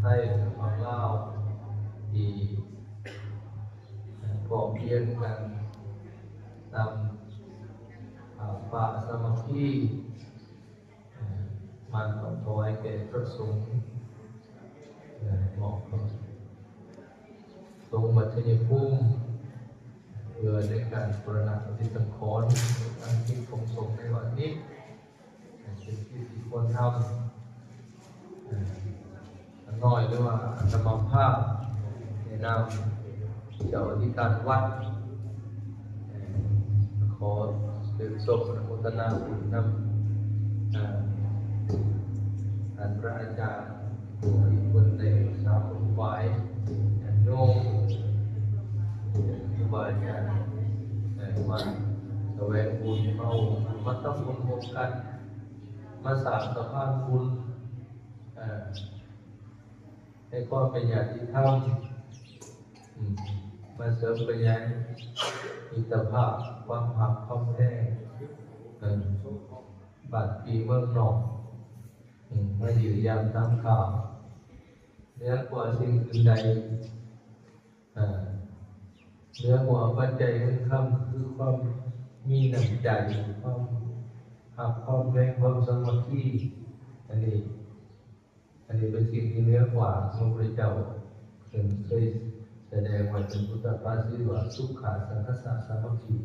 ໄທ ແລະ ຝັ່ງລາວ ທີ່ພ້ອມພຽງກັນນຳ ອາ ພາສາມັກຄີ ເອີ ມາຖວາຍແກ່ພະສົງ ເອີ ມອບສົງວັດໄຊຍະພູມ ເພື່ອໃນການບູລະນະປະຕິສັງຂອນ ອັນກິດຂອງສົງໃນວັດນີ້ ເປັນກິດທີ່ຄວນທຳ ເອີ ຂ້ານ້ອຍ ຫຼືວ່າອາດຕະມາພາບ ໃນນາມເຈົ້າອະທິການວັດ ເອີ ຂໍເຊີນຊົມອະນຸໂມທະນາບຸນນຳ ເອີ ທ່ານພະອາຈານ ຜູ້ທີ່ເພິ່ນໄດ້ສາວຂວາຍ ຍາດໂຍມ ຄູບາອາຈານ ເອີ ມາສະແຫວງບຸນ ມາໂຮມ ມາທຳບຸນຮ່ວມກັນ ມາສ້າງສະພານບຸນ ເອີ ໃຫ້ຄວາມເປັນຍາດຕິທຳ ອາ ມາເສີມຂະຫຍາຍມິດຕະພາບ ຄວາມຮັກຄວາມແພງ ເອີ ບ້ານພີ່ເມືອງນ້ອງ ອາ ມາຢ້ຽມຢາມຕາມຂ່າວ ເໜືອກວ່າສິ່ງອື່ນໃດ ເອີ ເໜືອກວ່າປັດໄຈເງິນຄຳ ຄືຄວາມມີນ້ຳໃຈ ຄວາມຮັກຄວາມແພງ ຄວາມສາມັກຄີ ອັນນີ້ ອັນນີ້ເປັນສິ່ງທີ່ເໜືອກວ່າ ພະພຸດທະເຈົ້າເພິ່ນເຄີຍສະແດງໄວ້ເປັນພຸດທະພາສີວ່າ ສຸຂະ ສັງຄະສະ ສາມັກຄີ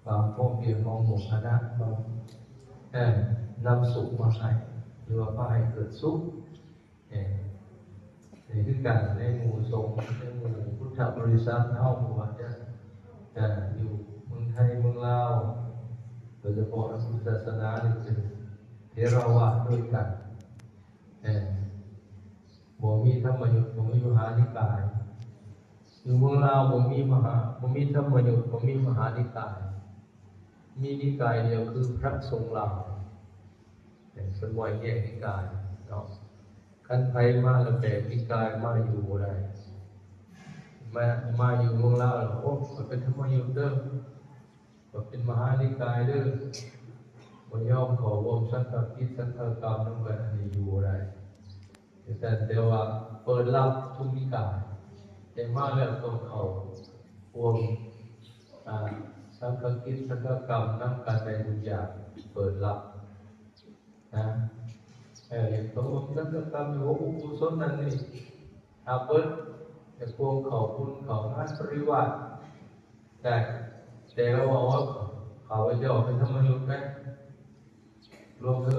ຄວາມພ້ອມພຽງຂອງໝູ່ຄະນະ ຄວາມ ເອີ ນຳສຸກມາໃຫ້ ຫຼືວ່າພາໃຫ້ເກີດສຸກ ເອີ ນີ້ຄືກັນໃນໝູ່ສົງ ໃນໝູ່ພຸດທະບໍລິສັດເຮົາ ບໍ່ວ່າຈະ ຈະຢູ່ເມືອງໄທ ເມືອງລາວ ໂດຍສະເພາະທາງພຸດທະສາສະໜານີ້ເປັນເຖລະວາດດ້ວຍກັນ ເອີ ບໍ່ມີທຳມະຍຸດ ບໍ່ມີມະຫານິກາຍ ຢູ່ເມືອງລາວບໍ່ມີມະຫາ ບໍ່ມີທຳມະຍຸດ ບໍ່ມີມະຫານິກາຍ ມີນິກາຍດຽວຄືພະສົງລາວ ເປັນ ເພິ່ນບໍ່ໃຫ້ແຍກນິກາຍເນາະ ຄັນໃຜມາແລ້ວແຕກນິກາຍ ມາຢູ່ບໍ່ໄດ້ ມາ ມາຢູ່ເມືອງລາວແລ້ວ ໂອ້ ຂ້ອຍເປັນທຳມະຍຸດເດີ້ ຂ້ອຍເປັນມະຫານິກາຍເດີ້ ບໍ່ຍອມເຂົ້າຮ່ວມສັງຄະກິດສັງຄະກຳນຳກັນ ອັນນີ້ຢູ່ບໍ່ໄດ້ ຈັ່ງຊັ້ນ ແຕ່ວ່າເປີດຮັບທຸກນິກາຍ ແຕ່ມາແລ້ວຕ້ອງເຂົ້າຮ່ວມ ອາ ສັງຄະກິດສັງຄະກຳນຳກັນໄດ້ທຸກຢ່າງ ເປີດຮັບນະ ເອີ ຢາກເຂົ້າຮ່ວມສັງຄະກຳ ຢາກຮ່ວມອຸໂບສົດນັ້ນນີ້ ຮັບເບິດ ຢາກຮ່ວມເຂົ້າບຸນເຂົ້າງານປະລິວາດໄດ້ ແຕ່ລາວເວົ້າວ່າ ຂ້າພະເຈົ້າເປັນທຳມະຍຸດໄດ໋ ລວມເຖິງ